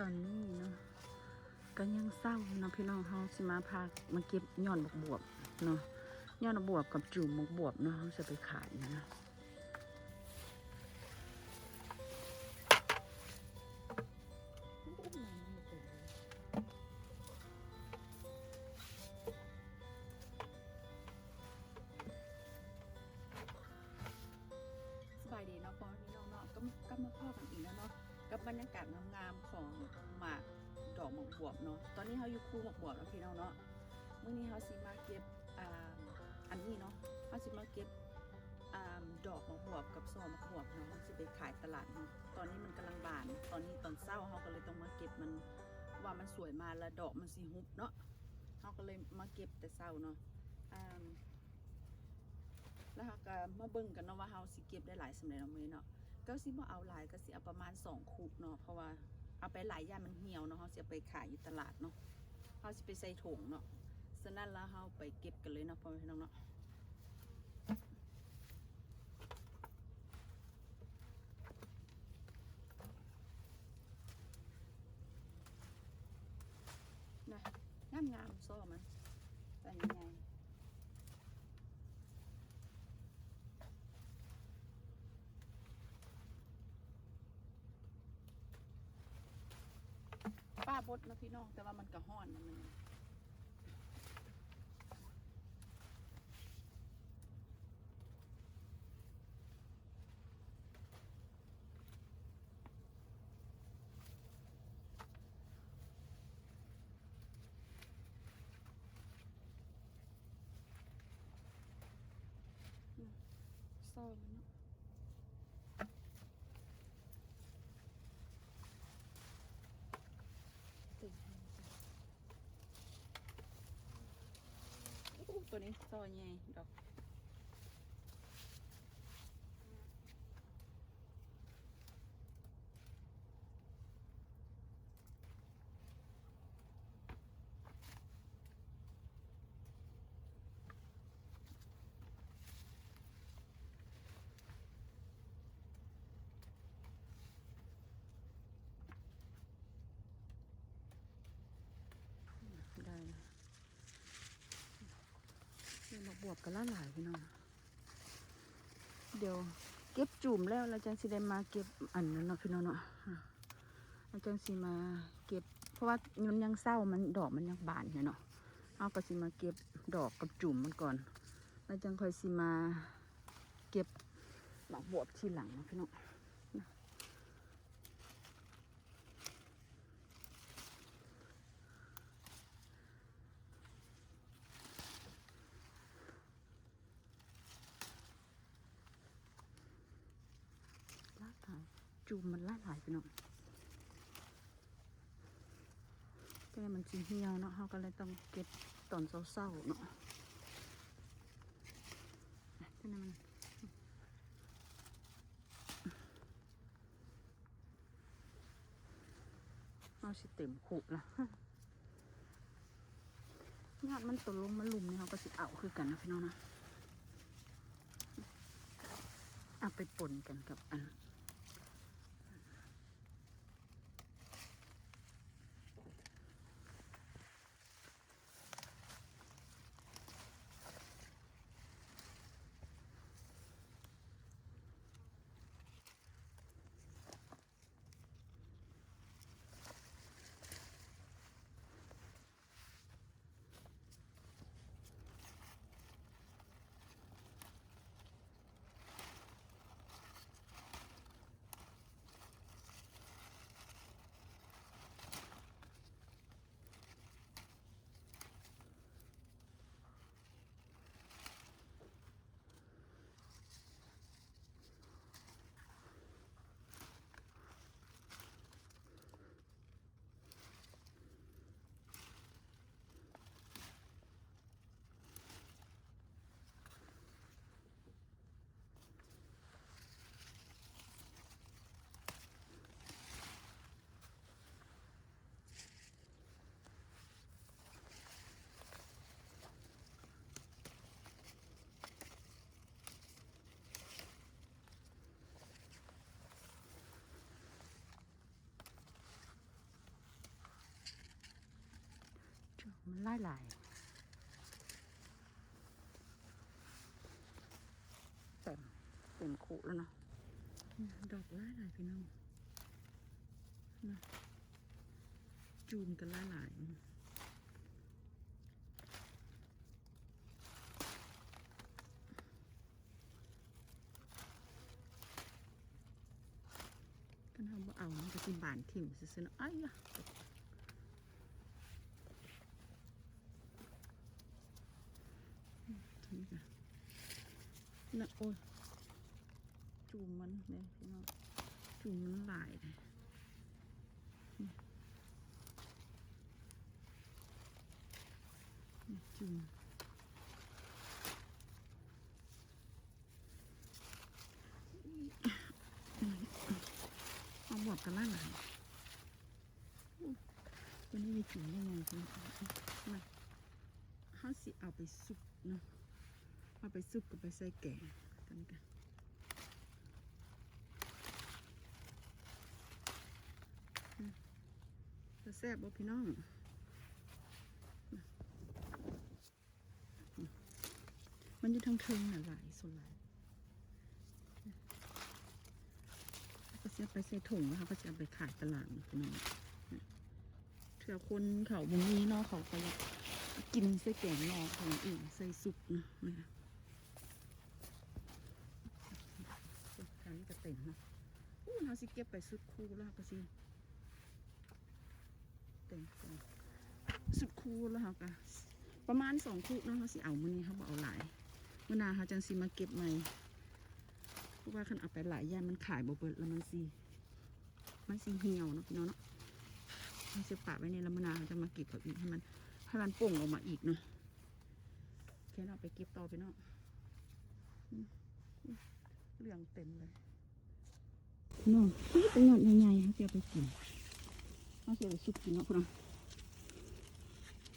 ຕອນນີ້ເນາະ ກໍຍັງເຊົ້າເນາະພີ່ນ້ອງ, ເຮົາຊິມາພາມາເກັບຍອດບັກບວບເນາະ, ຍອດບັກບວບກັບຈູມບັກບວບເນາະ, ເຮົາຊິໄປຂາຍນະ. ສະບາຍດີເນາະ ພໍ່ແມ່ພີ່ນ້ອງເນາະ, ກໍກັບມາພໍ້ກັນອີກແລ້ວເນາະ ກັບບັນຍາກາດງາມໆຂອງໝາກດອກໝາກບວບເນາະ. ຕອນນີ້ເຮົາຢູ່ຄູໝາກບວບເນາະ ພີ່ນ້ອງເນາະ. ມື້ນີ້ເຮົາຊິມາເກັບ ອ່າ ອັນນີ້ເນາະ, ເຮົາຊິມາເກັບ ອ່າ ດອກໝາກບວບກັບສໍໝາກບວບເນາະ, ເຮົາຊິໄປຂາຍຕະຫຼາດເນາະ. ຕອນນີ້ມັນກຳລັງບານ, ຕອນນີ້ຕອນເຊົ້າເຮົາກໍເລີຍຕ້ອງມາເກັບມັນ ເພາະວ່າມັນສວຍມາ ແລ້ວດອກມັນຊິຫຸບເນາະ, ເຮົາກໍເລີຍມາເກັບແຕ່ເຊົ້າເນາະ. ອ່າ ແລ້ວເຮົາກໍມາເບິ່ງກັນເນາະວ່າເຮົາຊິເກັບໄດ້ຫຼາຍສ່ຳໃດເນາະມື້ນີ້ເນາະ. ກໍຊິບໍ່ເອົາຫຼາຍ, ກໍຊິເອົາປະມານສອງຄຸເນາະ, ເພາະວ່າເອົາໄປຫຼາຍຢ້ານມັນຫ່ຽວເນາະ, ເຮົາຊິເອົາໄປຂາຍຢູ່ຕະຫຼາດເນາະ, ເຮົາຊິໄປໃສ່ຖົງເນາະ. ສະນັ້ນແລ້ວເຮົາໄປເກັບກັນເລີຍເນາະ ພໍ່ແມ່ພີ່ນ້ອງເນາະ. ນະ ງາມໆ ສໍມັນ ຕອນໃຫຍ່ໆ. ຟ້າບົດເນາະພີ່ນ້ອງ, ແຕ່ວ່າມັນກໍຮ້ອນນະ ມື້ນີ້. ອືມ ຊອຍມັນເນາະ ໂອ້ ໂຕນີ້ຊອຍໃຫຍ່ດອກ. ໄດ້ແລ້ວ ນີ້ໝາກບວບກໍຫຼາຍໆ ພີ່ນ້ອງ. ດຽວເກັບຈູມແລ້ວ ແລ້ວຈັ່ງຊິໄດ້ມາເກັບອັນນັ້ນເນາະ ພີ່ນ້ອງເນາະ. ແລ້ວຈັ່ງຊິມາເກັບ ເພາະວ່າມັນຍັງເຊົ້າ ມັນ ດອກມັນຍັງບານຢູ່ເນາະ. ເຮົາກໍຊິມາເກັບດອກກັບຈູມມັນກ່ອນ ແລ້ວຈັ່ງຄ່ອຍຊິມາເກັບໝາກບວບທີຫຼັງເນາະ ພີ່ນ້ອງ. ຫຼາຍໆ ຈູມມັນຫຼາຍໆ ພີ່ນ້ອງ. ແຕ່ມັນຊິຫ່ຽວເນາະ ເຮົາກໍເລີຍຕ້ອງເກັບຕອນເຊົ້າໆ ເນາະ. ແຕ່ນັ້ນມັນ ເຮົາຊິເຕັມຄຸລະ. ຍອດມັນຕົກລົງມາລຸ່ມນີ້ ເຮົາກໍຊິເອົາຄືກັນນະ ພີ່ນ້ອງນະ. ເອົາໄປປົນກັນກັບອັນ ມັນຫຼາຍໆ ເຕັມ ເຕັມຄຸແລ້ວເນາະ ດອກຫຼາຍໆ ພີ່ນ້ອງ ນະ ຈູມກັນຫຼາຍໆ. ຄັນເຮົາບໍ່ເອົາ ມັນກໍຊິບານຖິ້ມຊື່ໆ ເນາະ. ອ້າຍຢາ ນະ ໂອ້ຍ ຈູມມັນເດ້ພີ່ນ້ອງ ຈູມມັນຫຼາຍເດ້ ນີ້ ນີ້ ຈູມ ເອົາບວບກັນຫຼາຍໆ ໂອ້ ຕົວນີ້ມີຈູມໃຫຍ່ໆ ມາ ເຮົາຊິເອົາໄປຊຸບເນາະ ເອົາໄປຊຸບກັບໄປໃສ່ແກງ ຕົວນີ້ກະ ອືມ ຈະແຊບບໍ່ພີ່ນ້ອງ? ມັນຢູ່ທາງເທິງນະ ຫຼາຍ ສ່ວນຫຼາຍ ເຮົາກໍຊິເອົາໄປໃສ່ຖົງ ແລ້ວເຮົາກໍຊິເອົາໄປຂາຍຕະຫຼາດ ພີ່ນ້ອງ. ເທື່ອຄົນເຂົາບໍ່ມີເນາະ ເຂົາກໍຢາກກິນໃສ່ແກງໜໍ່ຂອງອີ່ ໃສ່ຊຸບນະ ນີ້ນະ ທາງນີ້ກໍເຕັມເນາະ. ໂອ້ ເຮົາຊິເກັບໄປຊຸດຄູ່ ແລ້ວເຮົາກໍຊິ ເຕັມ ເຕັມຊຸດຄູ່ ແລ້ວເຮົາກໍປະມານສອງຄຸເນາະ ເຮົາຊິເອົາມື້ນີ້ ເຮົາບໍ່ເອົາຫຼາຍ ມື້ໜ້າເຮົາຈັ່ງຊິມາເກັບໃໝ່ ເພາະວ່າຄັນເອົາໄປຫຼາຍ ຢ້ານມັນຂາຍບໍ່ເບິດ ແລ້ວມັນຊິ ມັນຊິຫ່ຽວເນາະ ພີ່ນ້ອງເນາະ. ເຮົາຊິປະໄວ້ນີ້ ແລ້ວມື້ໜ້າເຮົາຈະມາເກັບເອົາອີກ ໃຫ້ມັນ ໃຫ້ມັນປົ່ງອອກມາອີກເນາະ. ໂອເຄເນາະ ໄປເກັບຕໍ່ ພີ່ນ້ອງ. ອືມ ອືມ ເຫຼືອງເຕັມເລີຍ ພີ່ນ້ອງ. ໂອ້ ແຕ່ຍອດໃຫຍ່ໆ ເຮົາຊິເອົາໄປກິນ ເຮົາຊິເອົາໄປຊຸບກິນເນາະ ພຸ້ນນະ.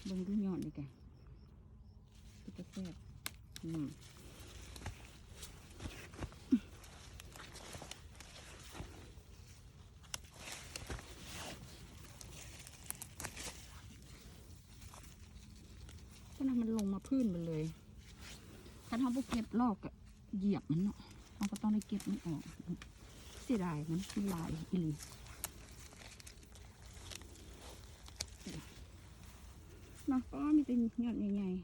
ເບິ່ງດູຍອດນີ້ກະ ເປັນຕາແຊບ ອືມ. ເພາະນັ້ນມັນລົງມາພື້ນໝົດເລີຍ. ຄັນເຮົາບໍ່ເກັບລອກກະຢຽບມັນເນາະ, ເຮົາກໍຕ້ອງໄດ້ເກັບມັນອອກ. ເສຍດາຍ ມັນຫຼາຍອີ່ຫຼີເນາະ. ປ້າ ມີແຕ່ຍອດໃຫຍ່ໆ.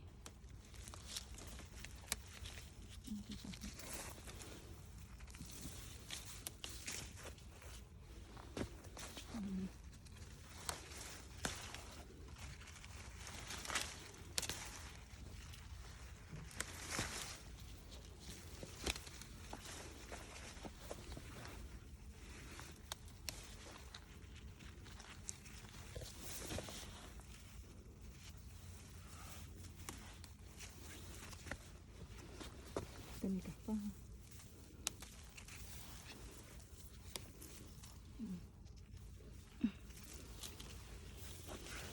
ຕົວນີ້ກະ ເ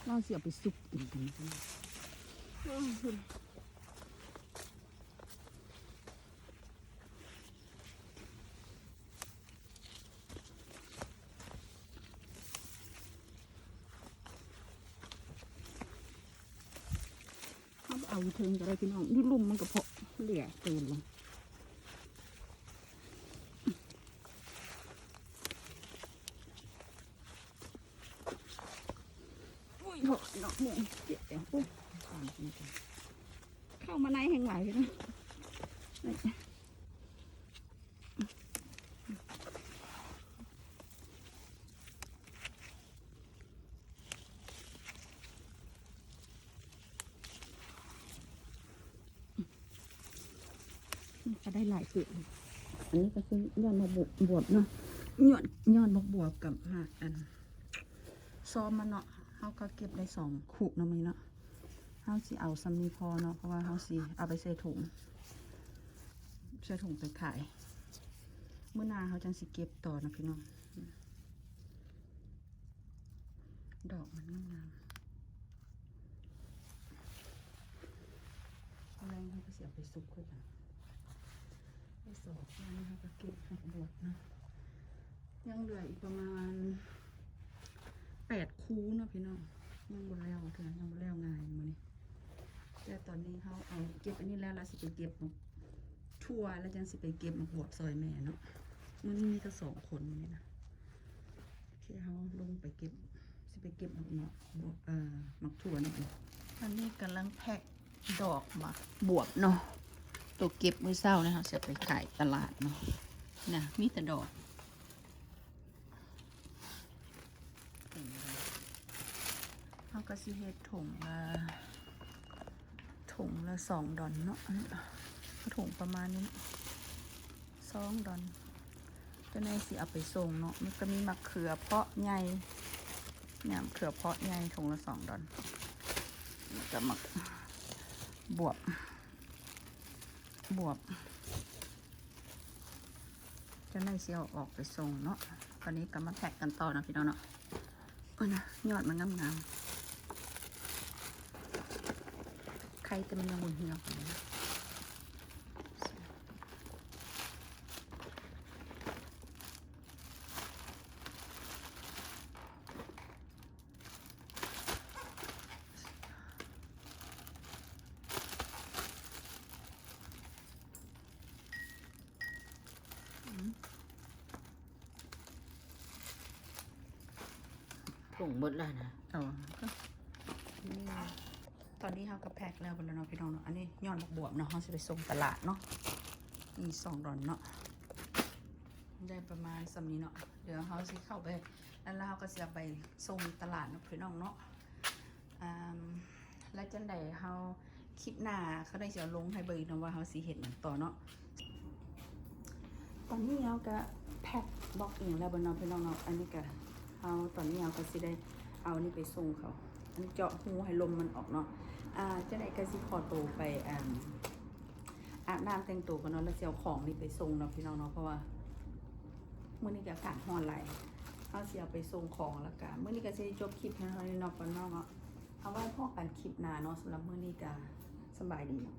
ຮົາຊິເອົາໄປຊຸບກິນກັນ. ເຮົາເອົາຢູ່ເທິງກໍໄດ້ພີ່ນ້ອງ, ຢູ່ລຸ່ມມັນກໍພໍເຫຼືອເຕີມລະ. ໂອ້ຍ ເນາະ ເມື່ອຍ ເຈັບແອວ. ໂອ້ຍ ເຂົ້າມາໃນແຮງຫຼາຍເນາະ. ກໍໄດ້ຫຼາຍເຕີບ. ອັນນີ້ກໍຄືຍອດໝາກບວບເນາະ, ຍອດ ຍອດໝາກບວບກັບໝາກອັນຊອມມັນເນາະ. ເຮົາກໍເກັບໄດ້ສອງຄຸເນາະມື້ນີ້ເນາະ. ເຮົາຊິເອົາສ່ຳນີ້ພໍເນາະ ເພາະວ່າເຮົາຊິເອົາໄປໃສ່ຖົງ ໃສ່ຖົງໄປຂາຍ. ມື້ໜ້າເຮົາຈັ່ງຊິເກັບຕໍ່ນະພີ່ນ້ອງ. ດອກມັນງາມໆ. ມື້ແລງເຮົາກໍຊິເອົາໄປສຸກຄືກັນ. ໄດ້ສອງ ເຮົາກໍເກັບໝາກບວບເນາະ. ຍັງເຫຼືອອີກປະມານແປດຄູເນາະພີ່ນ້ອງ. ຍັງບໍ່ແລ້ວເທື່ອ ຍັງບໍ່ແລ້ວງ່າຍມື້ນີ້. ແຕ່ຕອນນີ້ເຮົາເອົາເກັບອັນນີ້ແລ້ວ ລະຊິໄປເກັບໝາກຖົ່ວ ລະຈັ່ງຊິໄປເກັບໝາກບວບຊ່ອຍແມ່ເນາະ. ມື້ນີ້ມີແຕ່ສອງຄົນມື້ນີ້ນະ. ໂອເຄ ເຮົາລົງໄປເກັບ ຊິໄປເກັບໝາກເນາະ ບວບ ເອີ ໝາກຖົ່ວເນາະ. ອັນນີ້ກຳລັງແພັກດອກໝາກບວບເນາະ ໂຕເກັບມື້ເຊົ້ານະ ເຮົາຊິເອົາໄປຂາຍຕະຫຼາດເນາະ. ນະ ມີແຕ່ດອກ. ເຮົາກໍຊິເຮັດຖົງລະ ຖົງລະສອງດອນເນາະ. ເອົາຖົງປະມານນີ້ເນາະ ສອງດອນ. ຕົວນີ້ຊິເອົາໄປສົ່ງເນາະ. ມັນກໍມີໝາກເຂືອເປາະໃຫຍ່ ໝາກເຂືອເປາະໃຫຍ່ ຖົງລະສອງດອນ. ແລ້ວກໍໝາກບວບ ບວບ. ເຈົ້ານາຍຊິເອົາອອກໄປສົ່ງເນາະ. ຕອນນີ້ກໍມາແພັກກັນຕໍ່ເນາະພີ່ນ້ອງເນາະ. ໂອ້ຍນະ ຍອດມັນງາມໆ. ໄຂ່ແຕ່ມັນຍັງບໍ່ເຫ່ຽປານໃດ. อืม ถุงหมดแล้วนะ เออ ก็ นี่ ตอนนี้เฮาก็แพ็คแล้วเบิดแล้วเนาะพี่น้องเนาะ. อันนี้ยอดบักบวบเนาะ เฮาสิไปส่งตลาดเนาะ. นี่สองดอนเนาะ ได้ประมาณส่ำนี้เนาะ. เดี๋ยวเฮาสิเข้าไป แล้วเฮาก็สิเอาไปส่งตลาดเนาะพี่น้องเนาะ. ອ່າ ແລ້ວຈັ່ງໃດເຮົາ ຄລິບໜ້າເຂົາໄດ້ຊິເອົາລົງໃຫ້ເບິ່ງເນາະ ວ່າເຮົາຊິເຮັດຫຍັງຕໍ່ເນາະ. ຕອນນີ້ເຮົາກະແພັກບັອກອີ່ຫຍັງແລ້ວເນາະພີ່ນ້ອງເນາະ. ອັນນີ້ກະເຮົາ ຕອນນີ້ເຮົາກະຊິໄດ້ເອົານີ້ໄປສົ່ງເຂົາ ອັນນີ້ເຈາະຮູໃຫ້ລົມມັນອອກເນາະ. ອ່າ ຈັ່ງໃດກະຊິຂໍໂຕໄປ ອ່າ ອາບນ້ຳແຕ່ງໂຕກ່ອນເນາະ ແລ້ວຊິເອົາຂອງນີ້ໄປສົ່ງເນາະພີ່ນ້ອງເນາະ. ເພາະວ່າມື້ນີ້ກະອາກາດຮ້ອນຫຼາຍ ເຮົາຊິເອົາໄປສົ່ງຂອງ ແລ້ວກະມື້ນີ້ກະຊິໄດ້ຈົບຄລິບພຽງເທົ່ານີ້ເນາະ ພີ່ນ້ອງເນາະ. ເອົາໄວ້ພໍ້ກັນຄລິບໜ້າເນາະ. ສຳລັບມື້ນີ້ກະສະບາຍດີເນາະ.